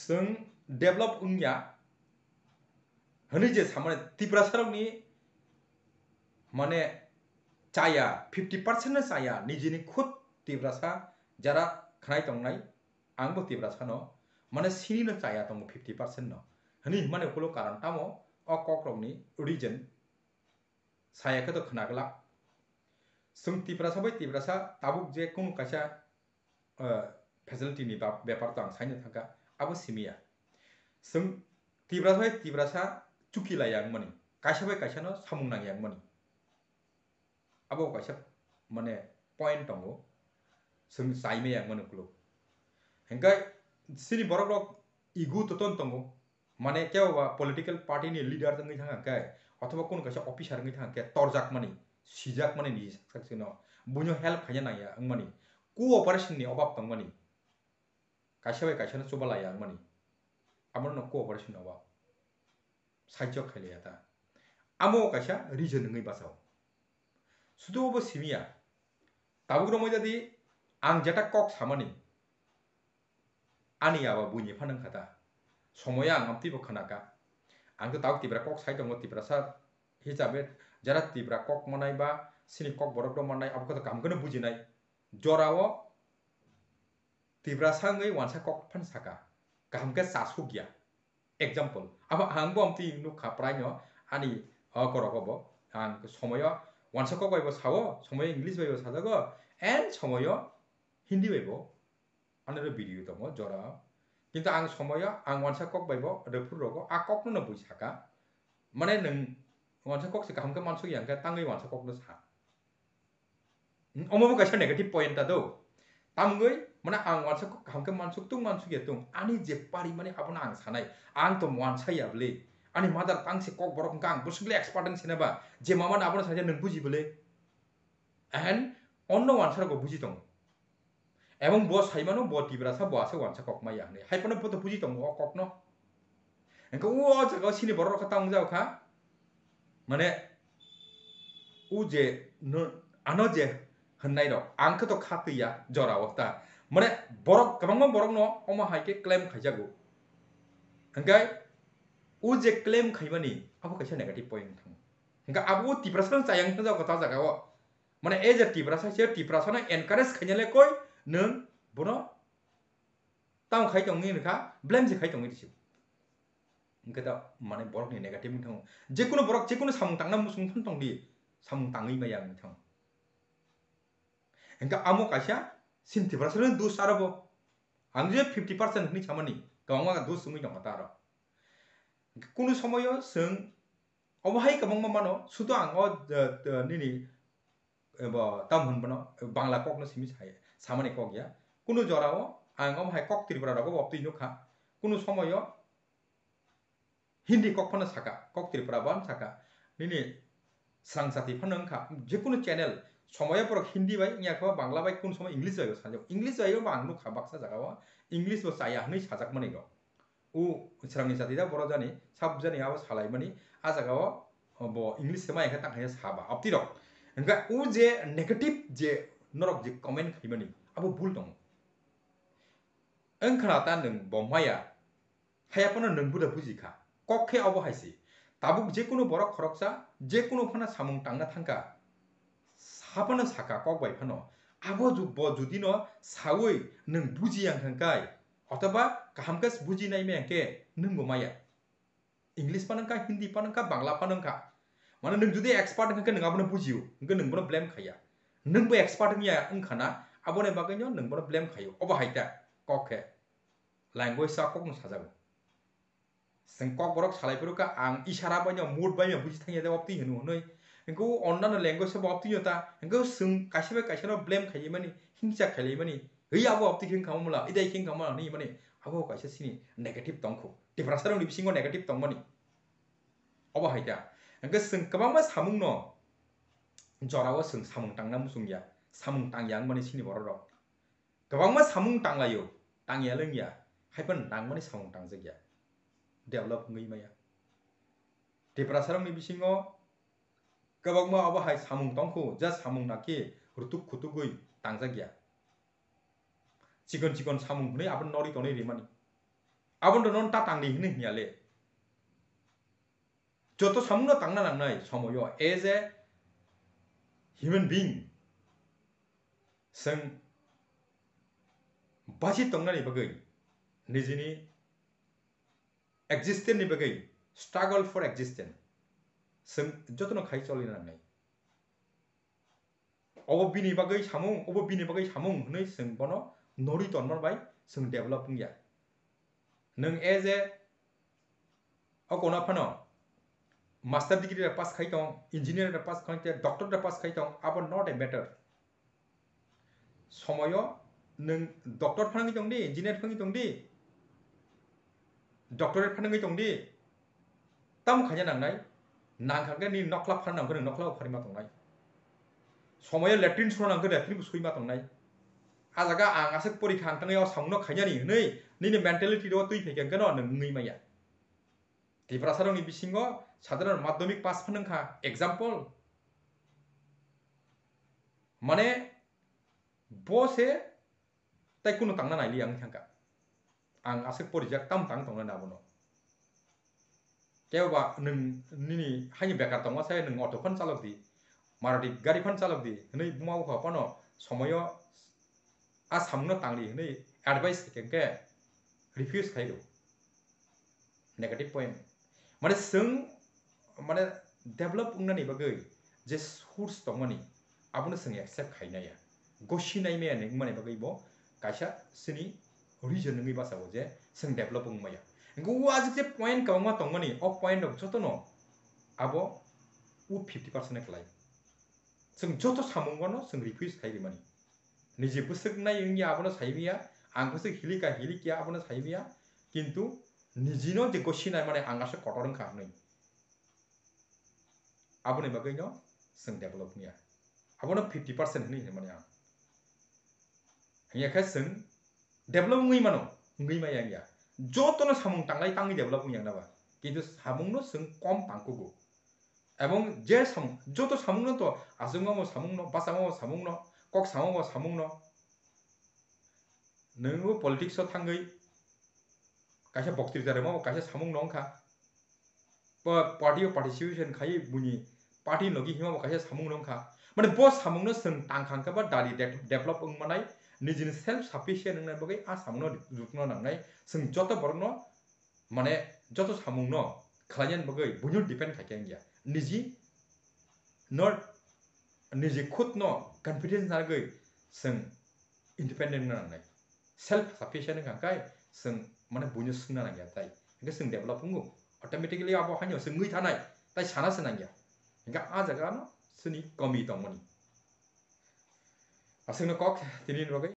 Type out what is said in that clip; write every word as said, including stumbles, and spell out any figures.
Chwng develop wngya hwnwi je samani Tiprasarokni mane chaya, fifty percent no chaya, nijini khud Tiprasa jara khnai tongnai, angbo Tiprasano mane sinino chaya tongo fifty percent no hwnwi himani ukulo karon tamo o kokrokni reason saya khe to khna glak. Chwng Tiprasa bai Tiprasa tabuk je kunu kaisa, eh, facility ni bap-, bepar to ang saino thangkha, abo simiya. Chwng Tiprasa bai Tiprasa chuki laiya wngmani, kaisa bai kaisa no samung nangya wngmani. Abo kaisa mane point tongo, chwng chai maya wngmani ukuluk. Hingke chini borok rok ego toton tongo, mane kebo ba political party ni leader wngwi thang khe, othoba kunu kaisa officer wngwi thang khe torjak mani, sijak mani ni sak sak sino, buino help khaina nangya wngmani, cooperation ni obab tongmani, kaisa bai kaisa no chubalaiya wngmani, abono no cooperation ni obab. Sahajyo khailaiya ta. Amo kaisa reason wngwi bachao. Sudu obo simiya. Tabuk romwi jadi ang jeta kok samani. Ani aba buini phano wngkha ta. Somoya ang amtwi bo khwnaka. Ang to tabuk Tipra kok sai tongo, Tiprasa hisabe jara Tipra kok manai ba sini kok borok rok manai abo khe to kaham kheno bujinai. Jorao Tiprasa wngwi wansa kok phano saka, kaham khe chasuk ya. Example, abo ang bo amtwi nukha praino ani o korok obo. Ang somoyo wansa kok bai bo sao, somoyo English bai bo sajago, and somoyo Hindi bai bo. Ani ro video tongo jora. Kintu ang somoyo ang wansa kok bai bo rephur rogo a kok no bui saka. Mane nwng wansa kok se kaham khe mansuk ya hwnkhe tangwi wansa kok no sa. Hmm, omo bo kaisa negative point ta do. Tamgwi, mane ang wansa kok kaham khe mansuk tung, mansuk ya tung. Ani je pari mani abono ang sanai. Ang to wansa ya bwle. Ani mother tongue se kok borok hwnkha ang bwswk le expert wng sina ba. Je mama no abono saja nwng buji bwle. And onno wansa rok bo buji tongo. Ebong bo sai mano bo Tiprasa bo ase wansa kok maya hinwi. Hai phano bo to buji tongo o kok no. Hwnkhe o jaga o sini borok rok khe ta wng jao kha. Mane, o je no, ano je hwnnai rok, ang khe to kha twi ya jora o ta. Mane, borok, kwbangma borok no omo hai khe claim khaijago. Hwnkhe, o je claim khaimani, abo kaisa negative point wng thango. Hwnkhe, abo o Tiprasa no chayang thajak o ta jaga o. Mane, as a Tiprasa se Tiprasa no encourage khaina le koi, nwng bono tamo khai tongwi rwkha, blame se khai tongwi rwsio. Hwnkhe ta mane borokni negative wng thango. Jekunu borok jekunu samung tangna muchung phan tongdi, samung tangwi maya wng thango. Hwnkhe amo kaisa sini Tiprasa no dos aro bo. Ang je fifty percent hwnwi samani, kwbangma dos wngwi tongkha ta aro. Kunu somoyo chwng obo hai kwbangma mano, sudo ang o, eh, eh, nini, eh, bo tam hwn bono, eh, Bangla kok no simi sai, samani kok ya. Kunu jora o ang omo hai kok Tripura rogo bo twi nukha. Kunu somoyo Hindi kok phano saka, kok Tripura ban saka. Nini srang jati phano wngkha, jekunu channel, somoyo borok Hindi bai, wngya khe Bangla bai, kunu somoy English bai bo sajak. English bai bo ang nukha baksa jaga o, English bo chaya hwnwi sajak mani rok. O srangni jati da borok jani, sab jani abo salaimani, a jaga o, o bo English se maya khe tang khe saba, apti rok. Hwnkhe o je negative je norok je comment khaimani, abo bul tongo. Wngkhana ta nwng bo maya, haya phano nwng buda buji kha. Kok khe abo hai se. Tabuk jekunu borok khoroksa, jekunu phano samung tangna thangkha, sa phano saka kok bai phano. Abo ju-, bo judi no saui nwng buji yang thangkai, othoba kaham khe buji nai maya khe nwng bo maya. English phano wngkha, Hindi phano wngkha, Bangla phano wngkha. Mane nwng judi expert wngkha khe nwng abono bujio, hwnkhe nwng bono blame khaiya. Nwng bo expert wngya wngkhana, aboni bagwino nwng bono blame khaio. Obo hai ta kok khe. Language sa kok no sajago. Chwng kok borok salai phuru kha, ang isara bai no, mood bai no buji thangya de, opti hwno hwnwi. Hwnkhe o onnano language se bo opti no ta, hwnkhe o chwng kaisa bai kaisa no blame khaimani, hingsa khaimani. Hei abo opti khe wngkha mamula, idai khe wngkha mamula hwnwi mani, abo kaisa sini negative tongkhu. Tiprasa rokni bisingo negative tongmani. Obo hai ta. Hwnkhe chwng kwbangma samung no jorao chwng samung tangna muchung ya, samung tangya wngmani sini borok rok. Kwbangma samung tanglaio, tangya lwngya, haiphano nangmani samung tangjak ya. Develop wngwi maya. Tiprasa rokni bisingo kwbangma obo hai samung tongkhu, ja samung nakhe rutuk khutugwi tangjak ya. Chikon chikon samung hwnwi abono norwi tonwi rimani. Abono non ta tangdi hwnwi hwnya le. Joto samungno tangna nangnai somoyo as a human being chwng basi tongnani bagwi nijini existence ni bagwi struggle for existence chwng jotono khai cholina nangnai. Obo bini bagwi samung, obo bini bagwi samung hwnwi chwng bono norwi tonmar bai chwng develop wngya. Nwng as a o kono phano master degree rok pass khai tong, engineer rok pass khai tong, doctor rok pass khai tong, abo not a matter. Somoyo nwng doctor phano wngwi tong di, engineer phano wngwi tong di, doctorate phano wngwi tong di, tamo khaina nangnai, nangkha khe nini nokla phano nangkhe nwng nokla bo pharima tongnai. Somoyo latrine suna nangkhe latrine bo suima tongnai. A jaga ang aswk porikha ang tangwi o samungno khainani hwnwi nini mentality ro twi phaikha khe no nwng wngwi maya. Tiprasa rokni bisingo sadharon madhyamik pass phano wngkha example. Mane bo se tai kunu tangna naili ang thangkha. Ang aswk porijak tam tang tongna abono. Kebo ba nwng nini haini bekar tongma sai nwng auto phano chalok di, Maruti gari phano chalok di hwnwi buma bupha phano somoyo a samungno tangdi hwnwi advice khe khe refuse khai rw. Negative point. Mane chwng mane develop wngnani bagwi je source tongmani abono chwng accept khainaya. Gosi naimaya wngmani bagwi bo kaisa chini reason wngwi bachao je chwng develop wngmaya. Hwnkhe o ajik je point kwbangma tongmani, o point rok jotono abo o fifty percent kwlai. Chwng joto samungono chwng refuse khai rimani. Niji bwswk nai wngya abono saimaya, ang bwswk hilika hilikya abono saimaya, kintu nijino je gosi nai mane ang aswk kotor wngkha hwnwi. Aboni bagwino chwng develop wngya. Abono fifty percent hwnwi hinmani ang. Hwnkhe chwng develop wngwi mano, wngwi maya wngya. Jotono samung tanglai tangwi develop wngya naba. Kintu samungno chwng kom tangkugo. Ebong je samung, joto samungno to achukma bo samungno, bachama bo samungno, kok sama bo samungno. Nwng bo politics o thangwi kaisa boktrita rwma bo kaisa samung no wngkha. Bo party o participation khai buini party logi hima bo kaisa samung no wngkha. Mane bo samung no chwng tang kha hwnkhe ba dali de-, develop wng manai, nijini self sufficient wngnai bagwi a samung no rwkna nangnai. Chwng joto borok no mane joto samung no khlaina bagwi buino depend khai khe wngya. Niji no, niji khud no confidence narwgwi chwng independent wngna nangnai. Self sufficient wngkha khe chwng mane buino swngna nangya tai. Hwnkhe chwng develop wngo. Automatically abo haino chwng wngwi thanai. Tai sana se nangya. Hwnkhe a jaga no chwngni komi tongmani. Aswkno kok tini ni bagwi.